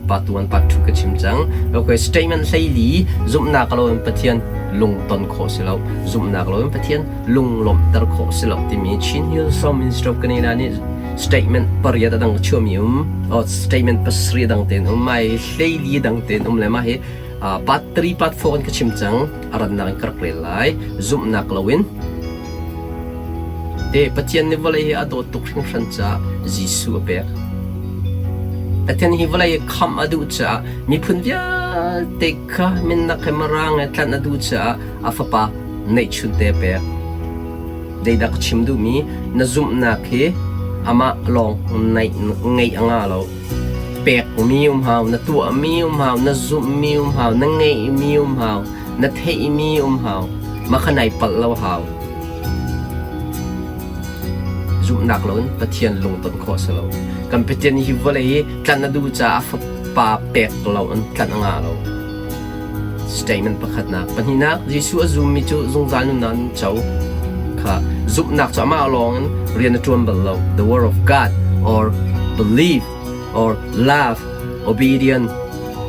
Part 1, part 2 ka chim cang. Okay, statement 14 zumhnak lo in Pathian lungton khawh si lo. Zumhnak lo in Pathian lunglawmhter khawh si lo timi Chin Hillsong Ministry of Canada nih statement pariat a dang chuahmi um, oh, statement pasarih a dang tein um, mai 14 dang tein um le mah hi part 3, part 4 in ka chim cang. A rannak in ka rak rel lai. Zumhnak lo in Te Pathian nih vawlei hi a dawt tuk hringhran caah Jesuh a pek. Pathian hi vawlei hi khamh a duh caah miphun vialte kha minnak he mirang he tlanh a duh caah a fapa neihchunte a pek. Zeidah ka chim duhmi na zumhnak hi amah lawng ngeih a ngah lo. Pekmi um hau, na tuahmi um hau, na zumhmi um hau, na ngeihmi um hau, na theihmi um hau. Mah kha nai palh lo hau. Zumhnak loin Pathian lungton khawh a si lo. Kan Pathian hi vawlei hi tlanh a duh caah a fapa pek lo in tlanh a ngah lo. Statement pakhatnak. Pahnihnak, Jesuh a zummi cu zungzal nunnak an co. Kha zumhnak cu amah lawng in rian a ṭuan bal lo. The word of God or belief or love, obedient,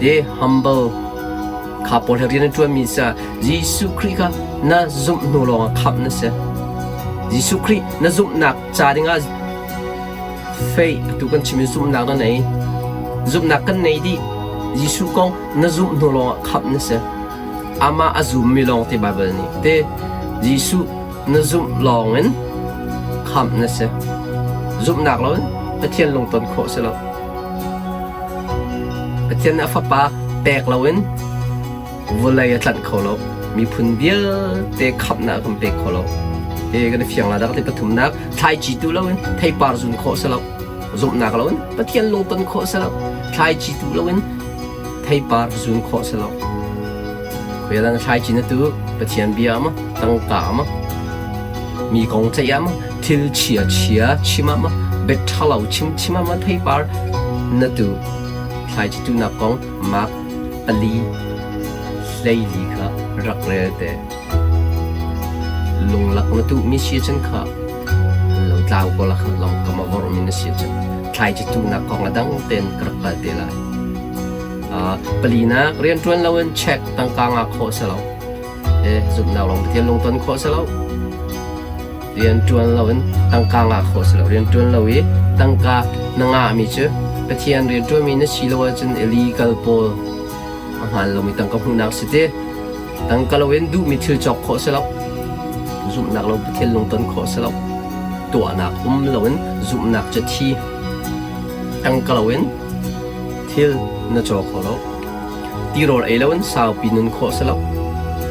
the humble kha pawl he rian a ṭuanmi sa Jesuh Khrih kha na zumh hnu lawngah khamh na si. Jesuh Khrih na zumhnak ca dingah faith atu kan chim i zumhnak na nei. Zumhnak kan nei dih. Jesuh kong na zumh hnu lawngah khamh na si. Amah a zummi lawng ti Baibal nih te Jesuh na zumh lawngin khamh na si. Zumhnak loin Pathian lungton khawh si lo. Pathian nih a Fapa pek loin vawlei a tlanh kho lo. Miphun vialte khamhnak a kan pek kho lo. Hi kan i fiang la dak ti pathumnak thlaici tu loin theipar zun khawh si lo. Zumhnak loin Pathian lungton khawh si lo. Thlaici tu loin theipar zun khawh si lo. Khuialan thlaici na tu Pathian bia ma tangka ma mi kong ceih ah ma thil chia chia chim ah ma bet ṭhalo chim chim ah ma theipar na tu thlaici tuhnak kong Mark 4 14 kha rak rel te. Lunglak na tuhmi si cun kha an lo tlau ko la kha long kam a vormi na si cun thlaici tuhnak kong a dang tein ka rak kal te lai. Palinak rianṭuan loin check tangka ngah khawh si lo. Zumhnak lawng Pathian lungton khawh si lo. Rianṭuan loin tangka ngah khawh si lo. Rianṭuan lo i tangka na ngahmi cu Pathian rianṭuanmi na si lo ahcun illegal pawl a hmaan lomi tangka hmuhnak si ti. Tangka loin duhmi thil cawk khawh si lo. Zumhnak lo Pathian lungton khawh si lo. Tuahnak um loin zumhnak cu thi. Tangka loin thil na caw kho lo. Tirawl ei loin saupi nun khawh si lo.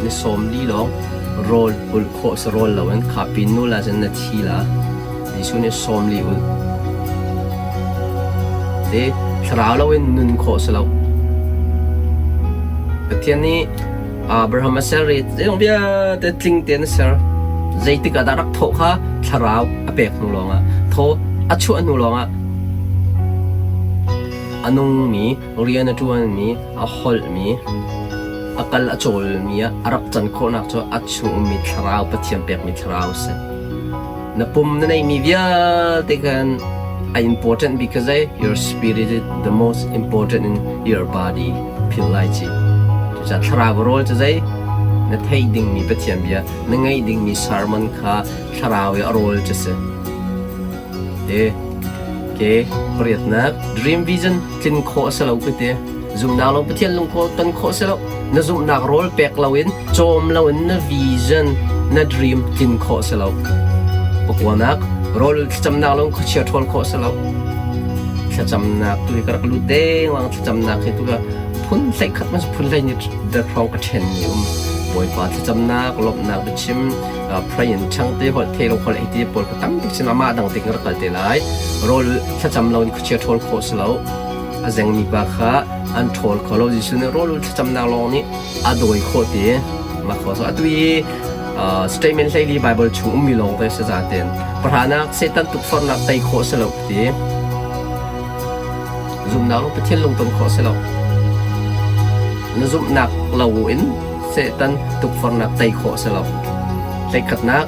Ni 40 lawng rawl ulh khawh si rawl loin kha pin nul ahcun na thi la. Jesuh nih 40 ulh. Te thlarau loin nun khawh si lo. Pathian nih Abraham a ser i zeizong vialte tling tein a ser. Zeitik ah dah rak thawh kha thlarau a pek hnu lawngah thaw a chuah hnu lawngah a nungmi rian a ṭuanmi, a holhmi, a kal a cawlmi ah a rak can khawhnak cu a chung ummi thlarau, Pathian pekmi thlarau a si. Na pum na neihmi vialte khan a important bik kha zei? Your spirit is the most important in your body. Philh lai ci. Cucaah thlarau rawl cu zei? Na theih dingmi Pathian bia, na ngeih dingmi sermon kha thlarau i a rawl cu si. Te ke pariatnak dream vision tlin khawh a si lo ka ti. Zumhnak lo Pathian lungkhawh ton khawh si lo. Na zumhnak rawl pek loin cawm loin na vision na dream tlin khawh si lo. Pakuanak rawl thlacamnak lo khuachia ṭhawl khawh si lo. Thlacamnak tu hi ka rak lut dengmang thlacamnak hi tu ka phun hlei khat man phun hlei ni hrawng ka ṭhen mi um. Bawipa thlacamnak lawmhnak biachim pray in chang te holh the lo holh ei ti pawl kha tampi sin amah dang te kan rak kal te lai rawl thlacam lo in khuachia ṭhawl khawh si lo a zengmi pa kha an ṭhawl kho lo Jesuh nih rawl thlacamnak lawng nih a dawi khawh ti mah kho so atu i statement 14 Bible chung ummi lawng te si za ten pahranak Satan tukforhnak tei khawh si lo ti zumhnak lo Pathian lungton khawh si lo na zumhnak lo in Satan tukforhnak tei khawh si lo. Hleikhatnak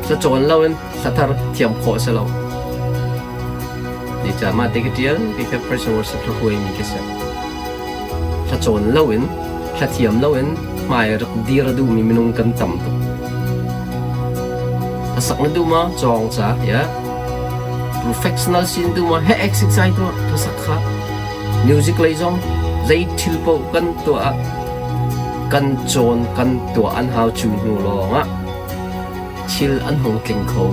cacawn loin hlathar thiam khawh si lo. Zeicah mah te ka ṭial? Kei kha praise and worship hla huaimi ka si. Hla cawn loin, hla thiam loin hmai rak dir a duhmi minung kan tam tuk. Hlasak na duh maw? Cawng ca, yeah. Professional si na duh maw? He exercise tuah, hlasak kha. Music lei zong zei thil paoh kan tuah ah kan cawn kan tuah an hau cu hnu lawngah thil an hung tling kho.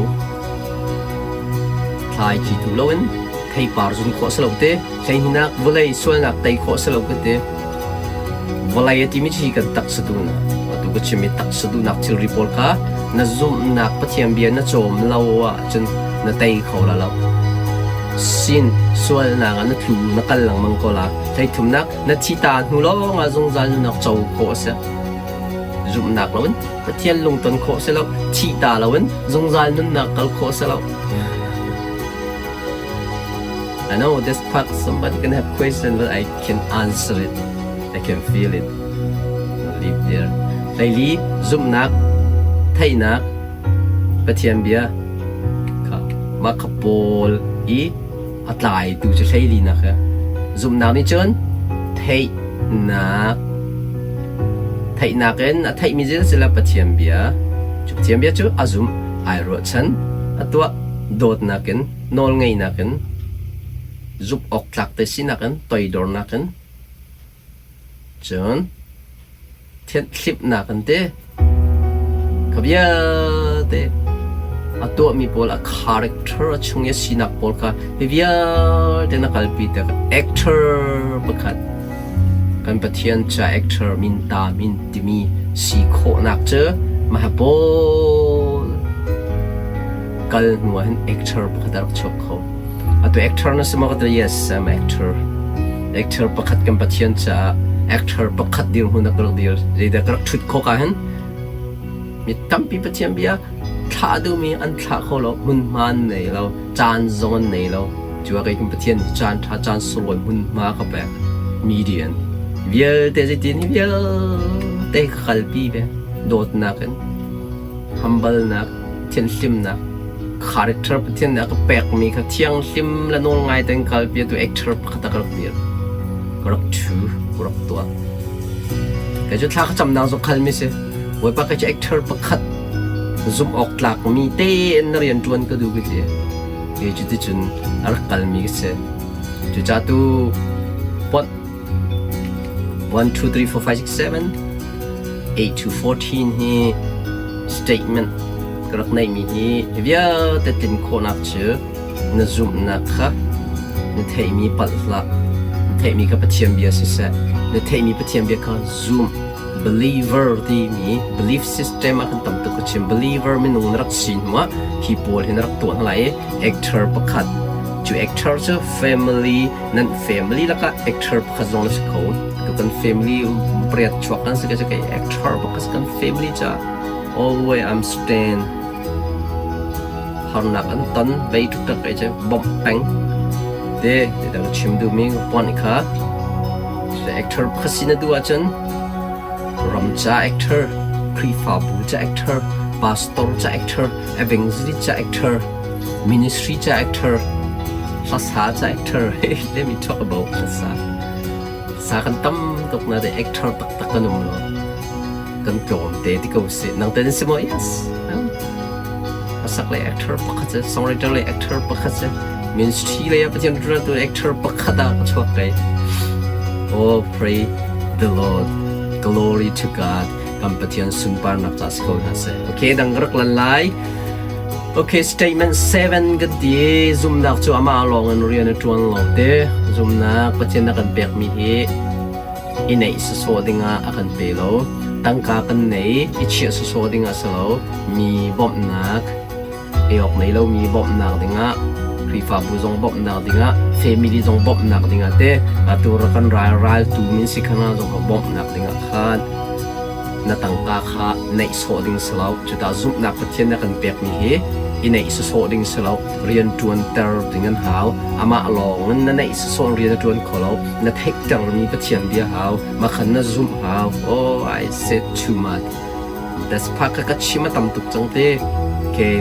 Thlaici tu loin theipar zun khawh si lo te, hleihninak vawlei sualnak tei khawh si lo ka ti. Vawlei a timi hi kan taksa duhnak, atu ka chimmi taksa duhnak thilri pawl kha na zumhnak Pathian bia na cawm lo ahcun na tei kho la lo. Sin sualnak ah na tlu na kal lengmang ko la. Hleithumnak na thi ta hnu lawng ah zungzal nunnak co khawh a si. Zumhnak loin Pathian lungton khawh si lo, thih ta loin zungzal nunnak kal khawh si lo. I know this part somebody can have question but I can answer it. I can feel it. I'll leave there. Hleili zumhnak, theihnak, Pathian bia kha mah kha pawl i a tlaitu cu hleilinak hi. Zumhnak nih cun theihnak theihnak in a theihmi cu sila Pathian bia. Cu Pathian bia cu a zumh, ai ruahchan, a tuah, dawtnak in, nawlngeihnak in, zumh awk tlak te sinak in, toidornak in, cun Thianhhlimhnak an ti. Kha vialte a tuahmi pawl a character a chung i a sinak pawl kha hi vialte na kalpi tik actor pakhat kan Pathian ca actor min ta min timi si khawhnak cu mah pawl kal hnu ah hin actor pakhat a rak chuak kho. Atu actor na si maw ka ti yes I'm actor. Actor pakhat kan Pathian caah actor pakhat dirhmun a ka rak dir. Zeidah ka rak ṭhut khawh ka hin mi tampi Pathian bia thlah duhmi an thlah kho lo, hmunhma an nei lo, caan zong an nei lo. Cu ah kei kan Pathian nih caan ṭha caan sunglawi hmunhma ka pek. Median vialte zeitin hi vialte ka kalpi ve dawtnak in humble-nak thianhlimnak character Pathian nih a ka pekmi kha thianghlim le nawl ngai tein kalpi tu actor pakhat ah ka rak dir. Ka rak ṭhu, ka rak tuah. Kei cu thla ka camnak zong khalmi si. Bawipa kei cu actor pakhat zumh awk tlakmi tein na rian ṭuan ka duh ka ti. Kei cu ticun a rak kalmi ka si. Cucaah tu ponh 1, 2, 3, 4, 5, 6, 7, 8 to 14 hi statement ka rak neihmi hi vialte tlin khawhnak cu na zumhnak kha na theihmi palh hlah. Na theihmi kha Pathian bia siseh, na theihmi Pathian bia kha zum. Believer timi belief system ah kan tam tuk ka chim. Believer minung na rak si hnu ah hi pawl hi na rak tuah hna lai i actor pakhat cu actor cu family nan family lakah actor pakhat zong na si kho. Tu kan family pariat chuak kan si ka si kei actor pakhat kan family ca always I'm stand harnak an ton vei tuk ei cu bawmh peng te dang chim duhmi puan kha actor pakhat si na duh ahcun ram ca actor Khrihfabu ca actor pastor ca actor evangelist ca actor ministry ca actor hlasa ca actor let me talk about hlasa sa kan tam tuk na de actor taktak kan um lo kan tlawm te ti ko si nang ten si maw yes hlasak lei actor pakhat si songwriter lei actor pakhat si ministry lei ah Pathian tu actor pakhat ah ka chuak kai oh pray the Lord glory to God kan Pathian sunparnak ca si ko hna seh okay dang rak lan lai okay statement 7 kan ti zumnak cu amah lawng in rian a tuan lo te zumnak Pathian na kan pekmi hi i neih sawsawh dingah a kan pe lo. Tangka kan nei i chiah sawsawh dingah a si lo. Mi bawmhnak, ei awk nei lomi bawmhnak dingah, Khrihfabu zong bawmhnak dingah, family zong bawmhnak dingah te, atu kan ral raltu min si khana zong kha bawmhnak dingah khan na tangka kha neih sawh ding si lo. Cuta zumhnak Pathian na kan pekmi hi i neih sawsawh ding si lo. Rian ṭuanter ding an hau. Amah lawng in na neih sawsawh rian a ṭuan kho lo. Na theihtermi Pathian bia hau. Mah khan na zumh hau. Oh, I said too much. That's part ka ka chim a tam tuk cang te. Okay.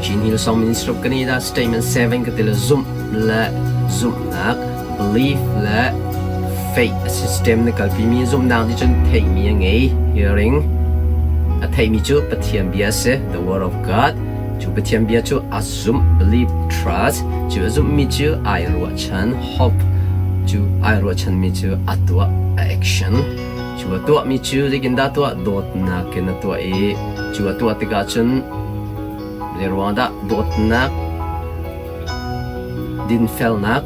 Chin Hill Song Ministry of Canada Statement 7 ka ti le zumh. le zumhnak, belief le faith system na kalpimi zumhnak nih cun theihmi a ngei, hearing. A theihmi cu Pathian bia a si, the word of God. Cu Pathian bia cu a zumh, belief, trust. Cu a zumhmi cu ai ruahchan, hope. Cu ai ruahchanmi cu a tuah, a action. Cu a tuahmi cu zeitindah tuah? Dawtnak in a tuah i cu a tuah tikah cun Zeiruang dah dawtnak, dinfelnak,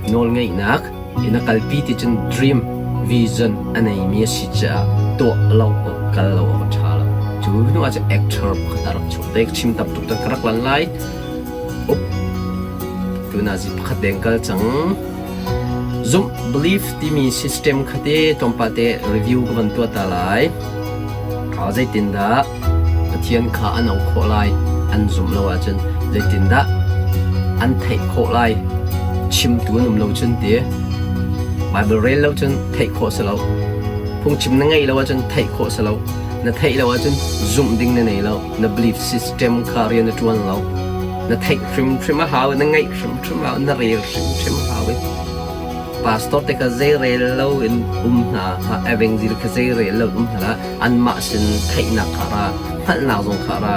nawlngeihnak in a kalpi ti cun dream, vision a neimi a si caah tuah lo awk kal lo awk a ṭha lo. Cu hnu ah cun actor pakhat a rak chuak te. Chim tam tuk ka rak lan lai. Up. Tuna zi pakhat deng kal cang. Zumh belief timi system kha te tlawmpal te review ka van tuah ta lai. Zeitindah Pathian kha an auh khawh lai? An zumh lo ahcun zeitindah an theih khawh lai? Chimtu an um lo cun ti. Baibal rel lo cun theih khawh si lo. Phungchim na ngeih lo ahcun theih khawh si lo. Na theih lo ahcun zumh ding na nei lo. Na belief system kha rian na ṭuan lo. Na theih hrimhrim a hau, na ngeih hrimhrim a hau, na rel hrimhrim a hau i Pastor te kha zeirel lo in um hna hlah, evangelist kha zeirel lo in um hna hlah, anmah sin theihnak kha ra, hngalhnak zong kha ra.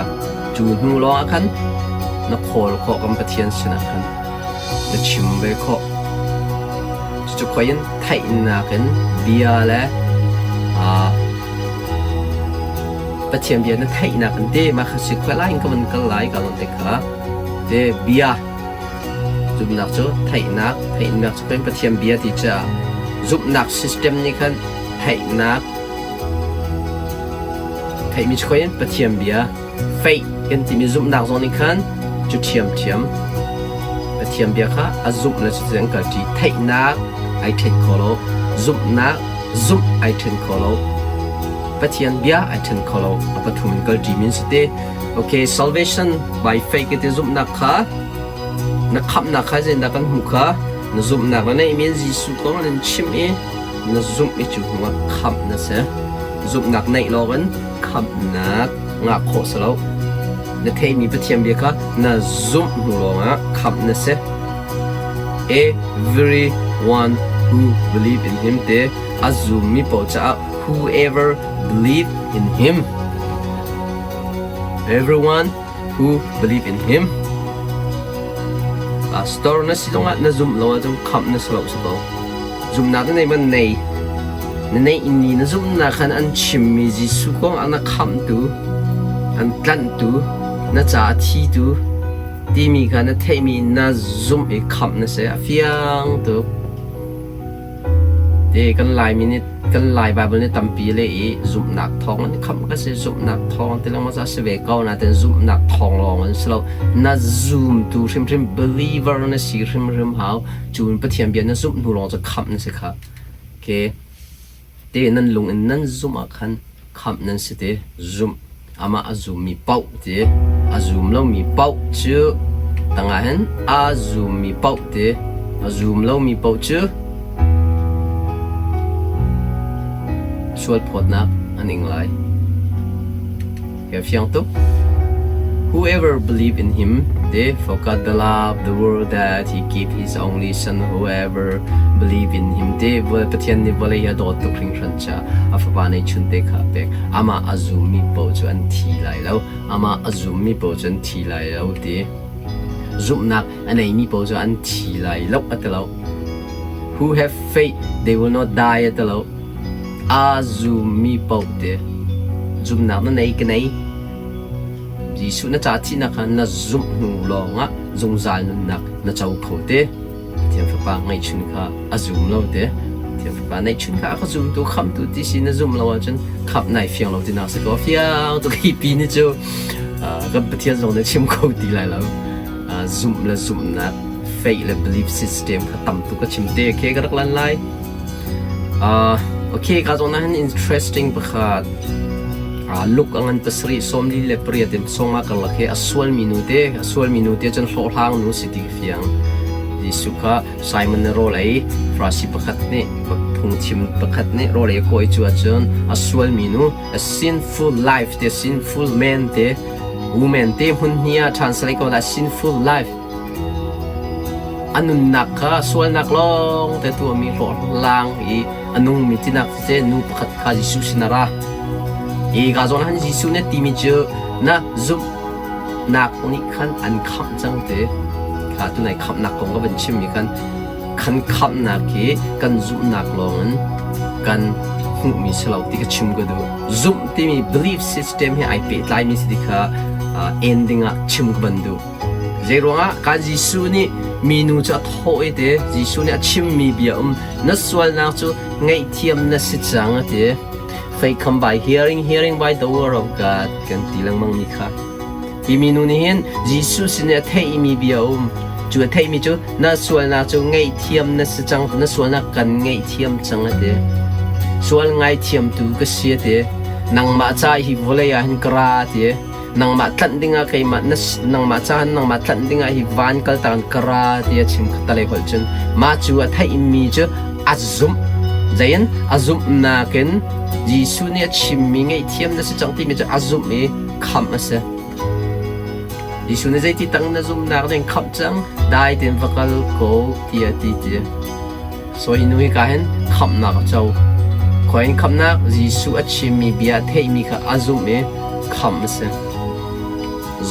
Cu hnu lawngah khan na khawl khawh kan Pathian sinah khan na chim ve khawh. Cucu khoi in theihnak in bia le Pathian bia na theihnak in te mah kha si khoi lai in ka van kal lai ka lon te kha te bia Zumhnak cu theihnak, theihnak cu kan Pathian bia ti caah zumhnak system nih khan theihnak theihmi cu in Pathian bia faith kan timi zumhnak zong nih khan cu ṭhiamṭhiam Pathian bia kha a zumh le cuti an kalṭi. Theihnak ai ṭhen kho lo, zumhnak zumh ai ṭhen kho lo, Pathian bia ai ṭhen kho lo, a pathum in kalṭi min si te. Okay, salvation by faith ti zumhnak kha na khamhnak kha zeitindah kan hmuh kha na zumhnak na neihmi in Jesuh kong an in chimh i na zumh i cu hnuah khamh na si. Zumhnak neih lawngin khamhnak ngah khawh si lo. Na theihmi Pathian bia kha na zumh hnu lawngah khamh na si. Everyone who believe in him te a zummi paoh caah whoever believe in him. Everyone who believe in him. Pastor na si zongah na zumh lo ahcun khamh na si lo si ko. Zumhnak na nei man nei. Na neih ni na zumhnak khan an chimmi Jesuh kong ah na khamhtu, an tlanhtu, na caah thitu timi kha na theihmi na zumh i khamh na si. A fiang tuk. Te kan Laimi nih kan Lai Baibal nih tampi le i zumhnak thawng in khamh ka si zumhnak thawng ti lengmang cu a si ve ko nain zumhnak thawng lawng in si lo na zumtu hrimhrim believer na si hrimhrim hau cun Pathian bia na zumh hnu lawng cu khamh na si kha ke te nan lung in nan zumh ah khan khamh nan si te zumh amah a zummi paoh ti a zum lomi paoh cu tangah hin a zummi paoh ti a zum lomi paoh cu sualphawtnak an ing lai. Ka fiang tuk. Whoever believe in him, they for God the love the world that he gave his only son whoever believe in him te Pathian nih vawlei a dawt tuk hringhran ca a fapa nei chun te kha pek amah a zummi paoh cu an thi lai lo amah a zummi paoh cu an thi lai lo ti zumhnak a neimi paoh cu an thi lai lo a ti lo who have faith they will not die a ti lo A zummi paoh te zumhnak na nei ka nei. Jesuh na ca thihnak kha na zumh hnu lawngah zungzal nunnak na co kho te. Pathian Fapa ngeihchun kha a zum lo te. Pathian Fapa neihchun kha a ka zumtu khamhtu ti si na zumh lo ahcun khamh nai fiang lo tinak si ko. Fiang tuk hi pi ni cu kan Pathian zong nih chim kho ti lai lo. Zumh le zumhnak faith le belief system kha tam tuk ka chim te khe ka rak lan lai. Okay, ka zawn ah hin interesting pakhat. Luke a ngan pasarih 48 in sawma karlak hi a sualmi nu te, a sualmi nu te cun hlawhhlang nu si ti fiang. Jesuh kha Simon nih rawl ei, Farasi pakhat nih phungchim pakhat nih rawl ei kawi cu ahcun a sualmi nu, a sinful life te, sinful man te. Woman te hmun hnih ah translate ko la sinful life. A nunnak kha sualnak lawng te tuahmi hlawhhlang i a nungmi tinak siseh nu pakhat kha Jesuh sin a ra. Hi ka zawn han Jesuh nih timi cu na zumhnak nih khan an khamh cang te. Kha tunai khamhnak kong ka van chimmi khan kan khamhnak hi kan zumhnak lawng in kan hmuhmi si lo ti ka chim ka duh. Zumh timi belief system he ai pehtlaimi si ti kha ending ah chim ka van duh. Zeiruangah kan Jesuh nih minu cu a thawh i te Jesuh nih a chimmi bia um na sualnak cu ngaihthiam na si cang a ti. Faith come by hearing, hearing by the word of God kan ti lengmang mi kha. Hi minu nih hin Jesuh sin i a theihmi bia um. Cu a theihmi cu na sualnak cu ngaihthiam na si cang, na sualnak kan ngaihthiam cang a ti. Sual ngaithiamtu ka si a ti. Nangmah ca hi vawlei ah hin ka ra a ti. Nangmah tlanh dingah keimah na nangmah cahan nangmah tlanh dingah hi van kal tan ka ra ti a chim khatalei holh cun mah cu a theihmi cu a zumh zein a zumhnak in Jesuh nih a chimmi ngaihthiam na si cang timi cu a zumh i khamh a si. Jesuh nih zeiti tang na zumhnak nih khamh cang dai tein va kal ko tiah a ti ti. So hi nu hi ka hin khamhnak a co. Khoi in khamhnak Jesuh a chimmi bia a theihmi kha a zumh i khamh a si.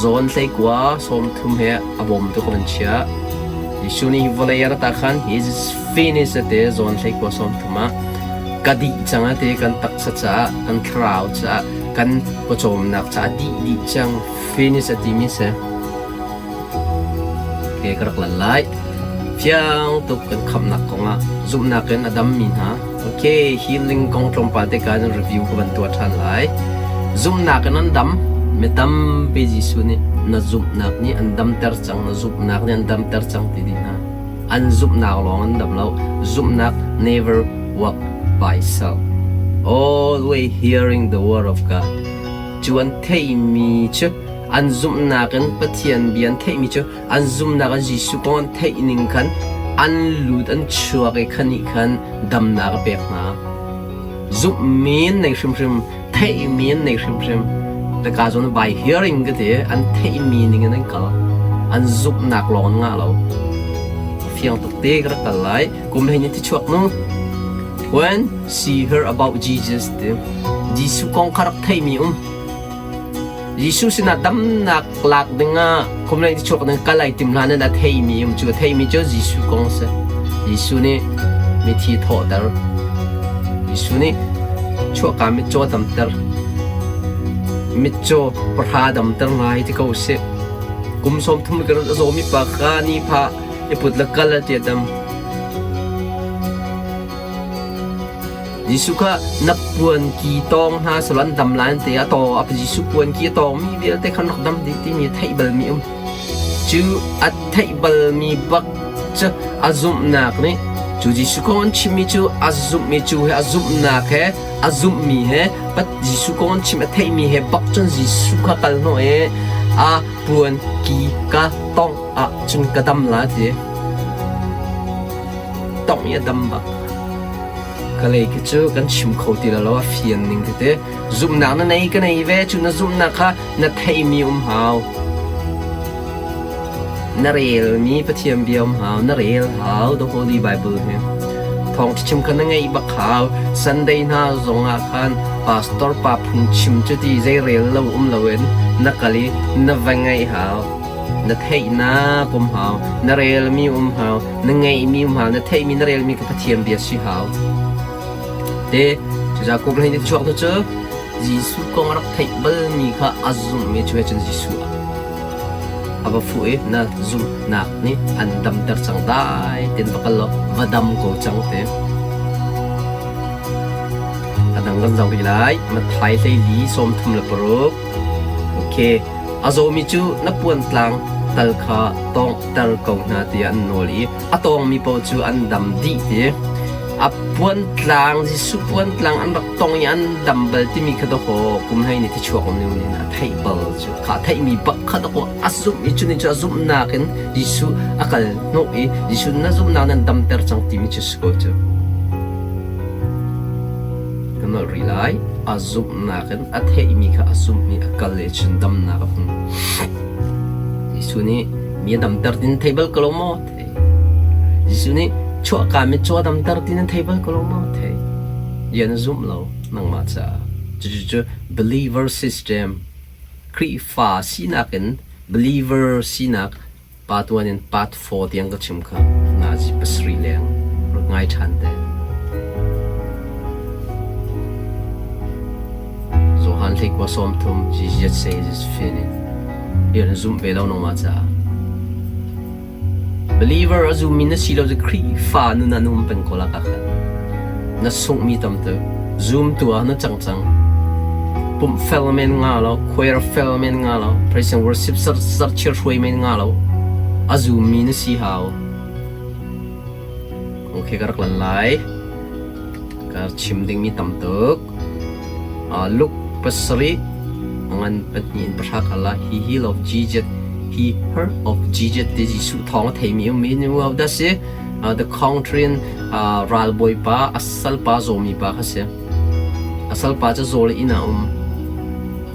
Zawn hleikua 30 he a bawmtu ka van chiah. Jesuh nih hi vawlei a rat ah khan he is finished a ti zawn hleikua 30 ah ka dih cang a ti kan taksa caah kan thlarau caah kan pawcawmnak caah dih dih cang finish a timi si. Okay, ka rak lan lai. Fiang tuk kan khamnak kongah zumhnak in a dammi hna. Okay, healing kong tlawmpal te ka review ka van tuah ṭhan lai. Zumhnak in an dam. Mi tampi Jesuh nih na zumhnak nih an damter cang, na zumhnak nih an damter cang ti dih hna. An zumhnak lawng an dam lo. Zumhnak never work by self. Always hearing the word of God. Cu an theihmi cu An zumhnak in Pathian bia an theihmi cu an zumhnak in Jesuh kong an theih ning khan an lut an chuak i khan nih khan damnak a pek hna. Zumhmi an nei hrimhrim, theihmi an nei hrimhrim. Taka zawn by hearing ka ti an theihmi ning in an kal. An zumhnak lawng an ngah lo. Fiang tuk te ka rak kal lai. Kum hlei ni ti chuak nu. When she heard about Jesus ti Jesuh kong kha rak theihmi um. Jesuh sinah damnak lak dingah khumlei ti chuak ding kal ai tim hlan in a theimi um cu a theimi cu Jesuh kong a si. Jesuh nih mithi thawhter. Jesuh nih chuahka mitcaw damter. Mitcaw pahra damter ngai ti ko sih. Kum 30 ka a zawmi pa kha ni pha i put le kal a ti a dam. Jesuh kha na puanki tawng hna selaw an dam lai an ti. A taw a Jesuh puanki a tawngmi vialte khan rak dam dih timi a theih balmi um. Cu a theih balmi bak cu a zumhnak nih cu Jesuh kong an chimmi cu a zumhmi cu he a zumhnak he a zumhmi he pat Jesuh kong an chim a theihmi he bak cun Jesuh kha kal hnawh i a puanki ka tawngh ah cun ka dam la ti. Tawngh i a dam bak. Ka lei khi cu kan chim kho ti lo a fian ning tete. Zumhnak na nei ka nei ve cu na zumhnak kha na theimi um hau. Na relmi Pathian bia um hau, na rel hau the Holy Bible hi. Thawng chim kha na ngeih bak hau. Sunday hna zong ah khan pastor pa phung chim cu ti zei rel lo um loin na kal i na va ngaih hau. Na theihnak um hau, na relmi um hau, na ngeihmi um hau, na theihmi na relmi ka Pathian bia si hau. Te cucaah kum hlei ni chuak tu cu Jesuh kong a rak theih balmi kha a zumhmi cu he cun Jesuh a va fuh i na zumhnak nih an damter cang dai ten va kal law va dam ko cang te. A dang kan zoh rih lai. Matthai hlei li 36. Okay. A zawmi cu na puantlang tal kha tawnghter ko hna tiah an nawl i a tawngmi paoh cu an dam dih ti. A puantlang Jesuh puantlang an rak tong i an dam bal timi kha dawkaw kum hlei nih thichuak um ning a theih bal cu kha a theihmi bak kha dawkaw a zumh i cu ni cu a zumhnak in Jesuh a kal hnawh i Jesuh na zumhnak nan damter cang timi cu si ko cu. nolh rih lai. A zumhnak in a theihmi kha a zumh i a kal i cun damnak a hmu. Jesuh nih mi a damter ti nan thei bal ko lo maw? Thei. Jesuh nih chuahka mitcaw a damter ti nan thei bal ko lo maw? Thei. Bia na zumh lo nangmah caah. Cucu believer system Khrihfa sinak in believer sinak Pa tuan in part 4 tiang ka chim kha nazi pasarih leng rak ngai ṭhan te. Johan hleikua 30 Jesus says is finished. Hi zumh ve lo nangmah caah. Believer a zummi na si lo cu Khrihfa nun ah na um peng ko la ka khan. Na sunghmi tam tuk. Zumtu ah na cang cang. Pumh fel men nga lo, choir fel men nga lo, praise and worship sarchir hruai men nga lo. A zummi na si hau. Okay, ka rak lan lai. Ka chim dingmi tam tuk. Luke pasarih ngan pahnih in pahra kal ah he heal of Jesus he heard of Jesus ti Jesuh thawng a theimi um mi nu da si the country in ralbawipa a salpa zawmi pa kha si. A salpa cu zawl inn ah a um.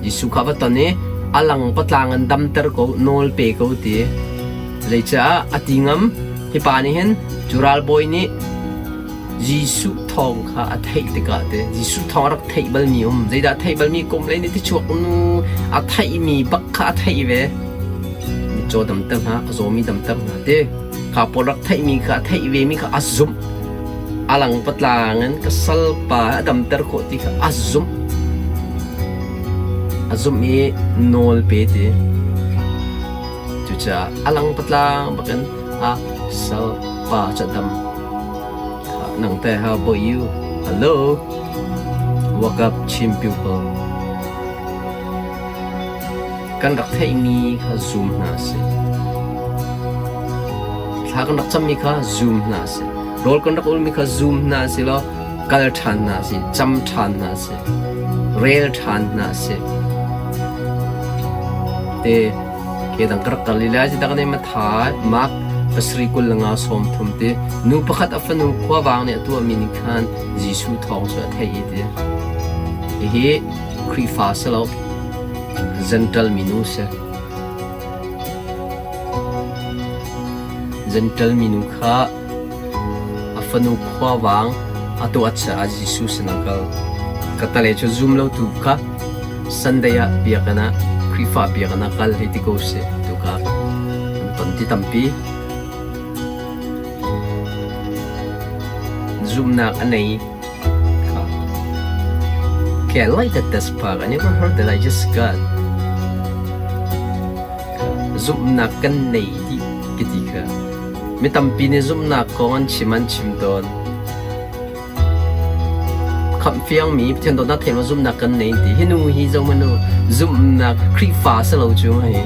Jesuh kha a va ton i a lang patlang in damter ko, nawl pe ko ti. Zeicah a ti ngam? Hi pa nih hin cu ralbawi nih Jesuh thawng kha a theih tikah te Jesuh thawng a rak theih balmi um. Zeidah a theih balmi kum lei nih tichuak nu a theihmi bak kha a theih ve. Mitcaw damter hna, a zawmi damter hna ti. Kha pawl rak theihmi kha a theih vemi kha a zumh. A lang patlang in ka salpa a damter khawh ti kha a zumh. A zumh i nawl pe ti. Cucaah a lang patlang bakin a salpa cu a dam. Nang teh how about you? Hello? Wake up Chin people. Kan rak theihmi kha zum hna sih. Thla kan rak cammi kha zum hna sih. Rawl kan rak ulmi kha zum hna sih law kal ṭhan hna sih, cam ṭhan hna sih, rel ṭhan hna sih. Te ke dang ka rak kal i lai dak ne ma tha mak pasarih 20 le nga 30 ti nu pakhat a fanu khuavang nih a tuahmi nih khan Jesuh thawng cu a theih i ti. Hihi Khrihfa si lo Gentle minu si. Gentle minu kha a fanu khuavang a tuah caah Jesuh sin a kal. Ka tale cu zum lotu kha Sunday ah biakinn ah Khrihfa biakinn ah kal hei ti ko sih tuka an ton ti tampi. Zumnak a nei Okay, I like that this part. I never heard that. I just got zumhnak kan nei dih ka ti kha. Mi tampi nih zumhnak kong an chim an chim tawn. Khamh fiangmi Pathian dawtnak thei zumhnak kan nei ti. Hi nu hi zo manu zumhnak Khrihfa si lo cu hei.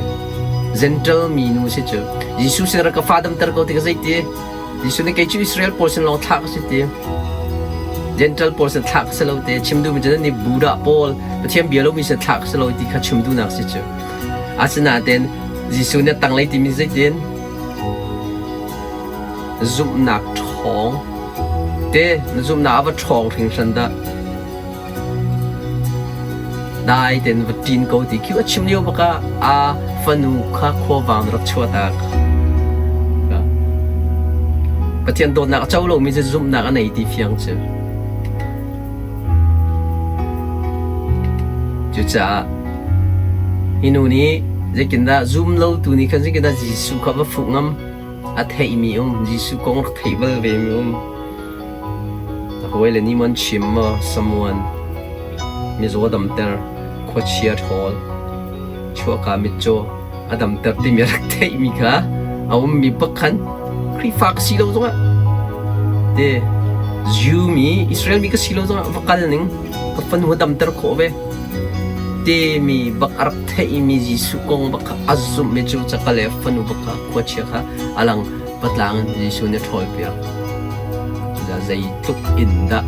Gentle mi nu si cu. Jesuh sin rak ka fa damter ko ti ka zei ti. Jesuh nih kei cu Israel pawl sin lawng thlah ka si ti. Gentle pawl sin thlah ka si lo ti. Chim duhmi cu nih Buddha pawl Pathian bia lomi sin thlah ka si lo ti kha chim duhnak si cu. Asinain Jesuh nih a tanglei timi zeitin zumhnak ṭhawng te na zumhnak a va ṭhawng hringhran dah. Dai tein va ṭin ko ti khi a chim lio bak ah a fanu kha khuavang rak chuahtak. Pathian dawtnak a co lomi cu zumhnak a nei ti fiang cu. Cucaah hi nu nih zeitindah zum lotu nih khan zeitindah Jesuh kha va fuh ngam? A theihmi um, Jesuh kong rak theih bal vemi um. A hawile nih maw an chim maw someone mizaw damter, khuachia ṭhawl, chuahka mitcaw a damter timi a rak theihmi kha a ummi bak khan Khrihfa ka si lo zongah te Jew mi Israel mi ka si lo zongah va kal ning ka fanu a damter khawh ve timi bak a rak theihmi Jesuh kong bak kha a zumhmi cu cakal le fanu bak kha khuachia kha a lang patlang in Jesuh nih a ṭhawlpiak. Cucaah zeitluk in dah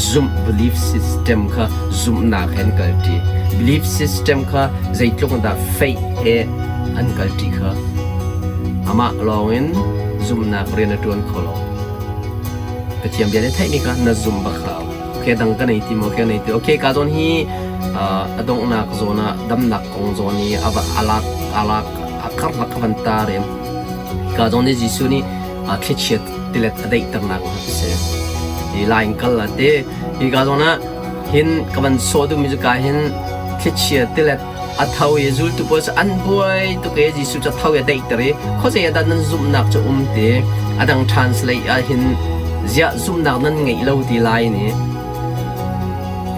zumh belief system kha zumhnak he an kalṭi. Belief system kha zeitluk in dah faith he an kalṭi kha amah lawngin zumhnak rian a ṭuan kho lo. Pathian bia nih theihmi kha na zum bak hau. Okay dang ka nei ti maw ka nei ti. Okay ka zawn hi a donghnak zawn ah damnak kong zawn i a alak alak a karlak a van tar in ka zawn hi Jesuh nih thlichia tilet a daihternak a si. Hi lain kal a ti. Hi ka zawn ah hin ka van sawh duhmi cu ka hin thlichia tilet a tho i zultu pawl cu an buai tuk i Jesuh cu a tho i a daihter i khuazei ah dah nan zumhnak cu um ti a dang translate ah hin ziah zumhnak nan ngeih lo ti lai nih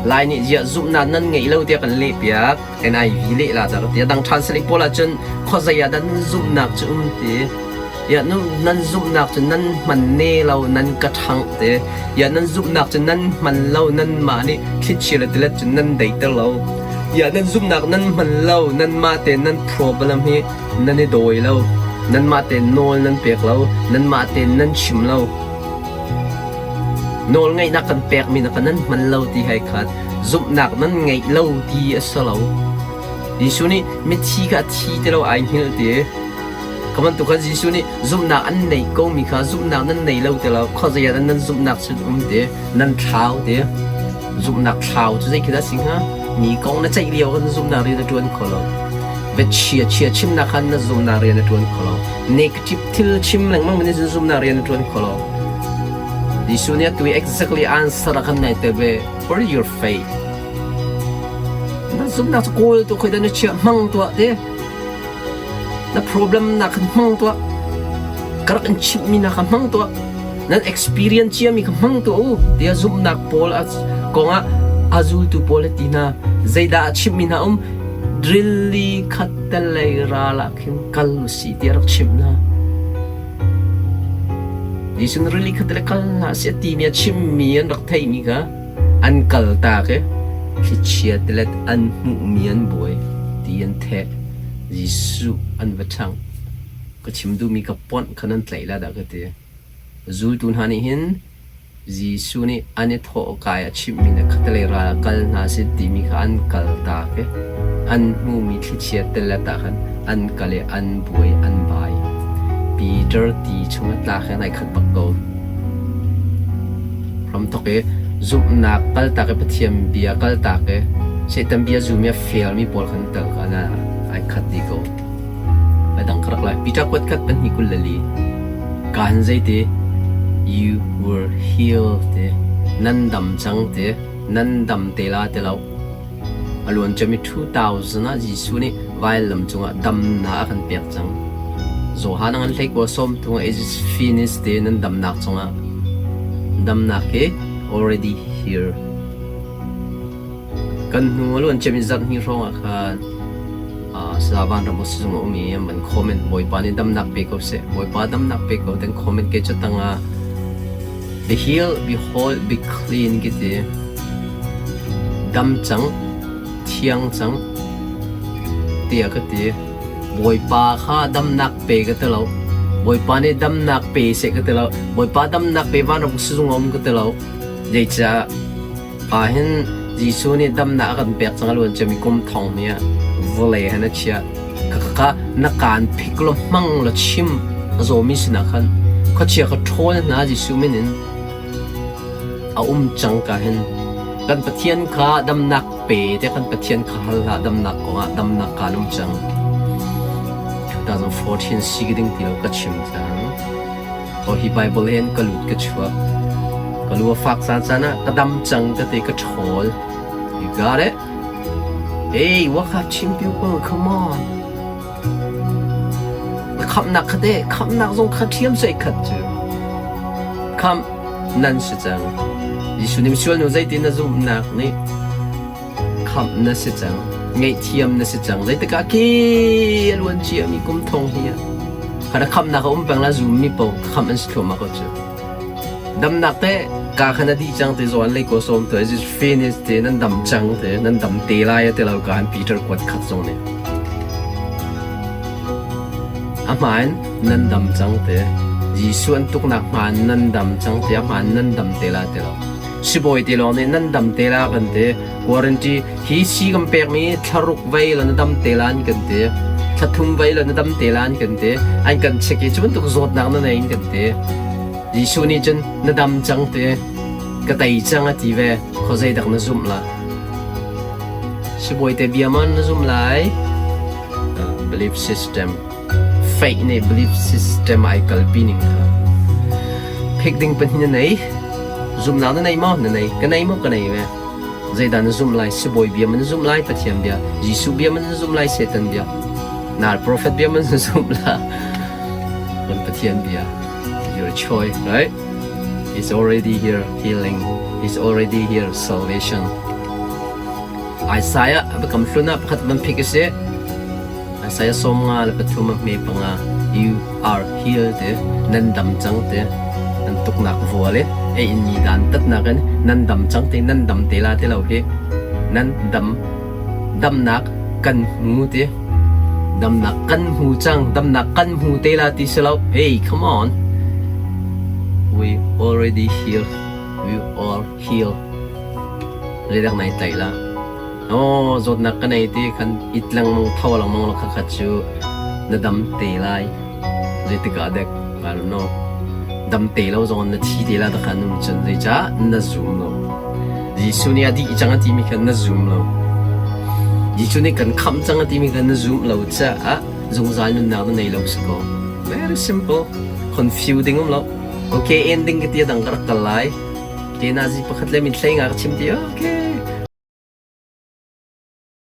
lai nih ziah zumhnak nan ngeih lo tiah kan lehpiak NIV leh la dah ti a dang translate pawl ah cun khuazei ah dah nan zumhnak cu um ti Ya nan zumhnak cu nan hman ne lo nan ka ṭhangh te. Ya nan zumhnak cu nan hman lo nanmah nih thlichia le tilet cu nan deiter lo. Ya nan zumhnak nan hman lo nanmah te nan problem hi nan i dawi lo. Nanmah te nawl nan pek lo. Nanmah te nan chim lo. Nawl ngeihnak kan pekmi na ka nan hman lo ti hai khat. Zumhnak nan ngeih lo ti a si lo. Jesuh nih mithi kha a thi ti lo ai hngilh ti. Ka bantuk khan Jesuh nih zumhnak an neih komi kha zumhnak nan nei lo ti lo khuazei ah nan zumhnak cu um ti nan thlau ti zumhnak thlau cu zei khi dah si hnga mi kong na ceih lio kan zumhnak rian na ṭuan kho lo chia chia chimnak khan na zumhnak rian na ṭuan kho lo negative thil chim lengmang in zumhnak rian na ṭuan kho lo Jesuh nih atu exactly answer a kan nai te ve where is your faith na zumhnak cu kawl tu khoi dah na chiah hmang tuah ti Na problem na kan hmang tuah. Ka rak in chimhmi na ka hmang tuah. Nan experience ciami ka hmang tuah u tiah zumhnak pawl kongah a zultu pawl a ti hna. Zeidah a chimhmi hna um? Rili khattelei ral ah khin kal u sih tiah a rak chimh hna. Jesuh nih rili khattelei kal hna sih a timi a chimmi an rak theihmi kha an kal tak i thlichia tilet an hmuhmi an buai ti an theh. Jesuh an va ṭhangh. Ka chim duhmi ka ponh kha nan tlaih la dah ka ti. Zultu hna nih hin Jesuh nih an i thawh kai a chimhmi na khatalei ral ah kal hna sih timi kha an kal tak i an hmuhmi thlichia tilet ah khan an kal i an buai an bai. Peter ti chung a tlak he nai khat bak ko. Hramthawk i zumhnak kaltak i Pathian bia kaltak i Satan bia zumi a felmi pawl khan tel kha na ai khat dih ko. A dang ka rak lai. Peter kuat khat pahnih 24. Ka han zei ti? You were healed ti. Nan dam cang ti. Nan dam te la ti lo. A luanciami 2000 ah Jesuh nih vailam cungah damnak a kan pek cang. Johan a ngan hleikua sawmthum ah it is finished ti nan damnak cungah damnak hi already here. Kan hnu a luanciami zarh hnih hrawng ah khan Saya Vanram sizung a um i an van comment Bawipa nih damnak pe ko seh. Bawipa damnak pe ko ten comment ke cu tangah Be healed, be whole, be clean ki ti. Dam cang, thiang cang tiah ka ti. Bawipa kha damnak pe ka ti lo. Bawipa nih damnak pe seh ka ti lo. Bawipa damnak pe vanram sizung a um ka ti lo. Zeicah pa hin Jesuh nih damnak a kan pek cang a luan ciami kum thong hi ah vawlei han a chiah. Khakha na kaan phik law hmang law chim a zawmi sinah khan khuachia kha ṭhawl hna Jesuh min in a um cang ka hin kan Pathian kha damnak pe te kan Pathian kha hal hlah damnak kongah damnak kaan um cang. 2014 si ding ti lo ka chim cang. Aw hi Bible hin ka lut ka chuak. Ka lu a fak caan caan ah ka dam cang ka ti ka ṭhawl. You got it? Hey, what up Chin people? Come on. Na khamhnak kha teh, khamhnak zong kha ṭhiam soi khat cu. Khamh nan si cang. Jesuh nih misual nu zeitin na zumhnak nih khamh na si cang. Ngaihthiam na si cang. Zeitikah ke a luan ciami kum thong hi ah. Kha na khamhnak a um peng la zummi paoh khamh an si thluahmah ko cu. Damnak te ka khan a dih cang te zawn lei ko sawm to is finish te nan dam cang te nan dam te lai te lo ka han Peter kuat khat zong nih a hmaan nan dam cang te Jesuh an tuknak hmaan nan dam cang te a hmaan nan dam te la te lo sibawi te lawng nih nan dam te la kan te guarantee hi si kan pekmi thlaruk vei la na dam te la an kan ti thlathum vei la na dam te la an kan ti an kan check i cu bantuk zawtnak na nei in kan ti Jesuh nih cun na dam cang ti. Ka tei cang a ti ve. Khuazei dak na zumh la? Sibawi te bia ma na zum lai? Belief system. Faith nih belief system ai kalpi ning kha. Phek ding pahnih na nei. Zumnak na nei maw? Na nei. Ka nei maw? Ka nei ve. Zeidah na zumh lai? Sibawi bia ma na zumh lai? Pathian bia. Jesuh bia ma na zumh lai? Satan bia. Nal prophet bia ma na zumh la? Kan Pathian bia. Your choice, right? He's already here healing. He's already here salvation. Isaiah biakam hlun ah pakhat van phik a si. Isaiah 53 a hme panga you are healed te nan dam cang te nan tuknak vual i ei in mi dan tatnak in nan dam cang te nan dam te la te lo hi nan dam damnak kan hmu ti damnak kan hmu cang damnak kan hmu te la ti si lo hey come on we already heal we all heal zeidak nai tlaih la Oh, zawtnak ka nei ti khan it lengmang tho lengmang lo kha kha cu na dam te lai. Zeitik ah dek, I don't know. Dam te lo zong na thi te la ta kha num cun zeicah na zum lo. Jesuh nih a dih cang a timi kha na zum lo. Jesuh nih kan khamh cang a timi kha na zum lo caah zungzal nunnak na nei lo si ko. Very simple. Confusing um lo. Okay, ending ka ti a dang ka rak kal lai. Ke nazi pakhat le mithlei nga ka chim ti. Okay.